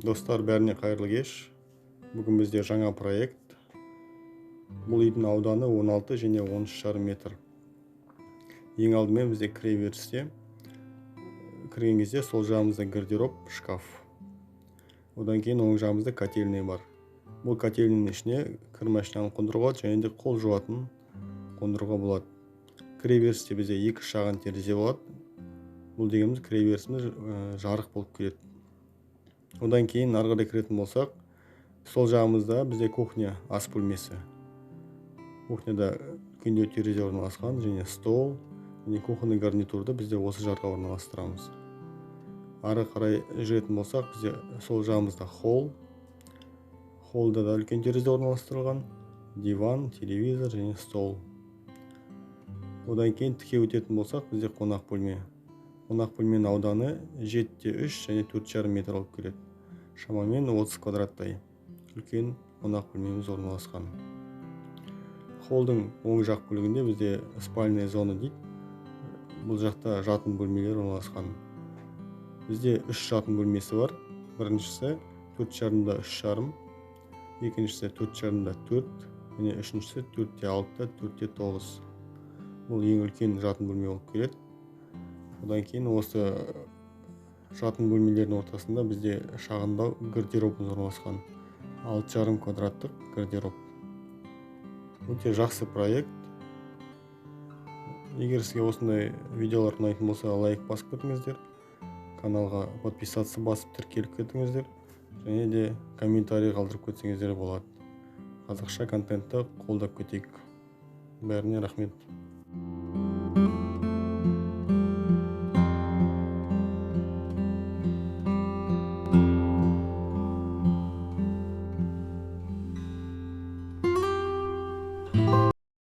Достар, бәріне қайырлы кеш. Бүгін бізде жаңа проект. Бұл үйдің ауданы 16 және 13,5 метр. Ең алдымен бізде кіреберісте кірген кезде сол жағымызда гардероб, шкаф. Одан кейін оң жағымызда котельный бар. Бұл котельныйның ішіне кір машинаны қондыруға болады және де қол жуатын қондыруға болады. Кіреберісте бізде екі шағын терезе болады. Бұл дегеніміз кіреберісіміз жарық болып келеді. Одан кейін ары қарай кіретін болсақ, сол жағымызда бізде кухня, ас бөлмесі. Кухняда үлкендеу терезе орналасқан және стол және кухонный гарнитурды бізде осы жаққа орналастырамыз. Ары қарай жүретін болсақ, бізде сол жағымызда холл. Холлда да үлкен терезе орналастырылған, диван, телевизор және стол. Одан кейін тіке өтетін болсақ, бізде қонақ бөлме. Қонақ бөлменің ауданы 7,3 және 4,5 метр болып келеді. Шамамен 30 квадраттай үлкен қонақ бөлмеміз орналасқан. Холлдың оң жақ бөлігінде бізде спальная зона дейді. Бұл жақта жатын бөлмелер орналасқан. Бізде 3 жатын бөлмесі бар. Біріншісі 4,5-да 3,5, екіншісі 4,5-да 4 және үшіншісі 4,6-да 4,9. Бұл ең үлкен жатын бөлме болып келеді. Одан кейін осы жатын бөлмелердің ортасында бізде шағындау гардеробымыз орналасқан. 6,5 квадраттық гардероб. Өте жақсы проект. Егер сізге осындай видеолар ұнайтын болса, лайк басып кетіңіздер. Каналға подписаться басып тіркеліп кетіңіздер. Және де комментарий қалдырып кетсеңіздер болады. Қазақша контентті қолдап кетейік. Бәріне рахмет.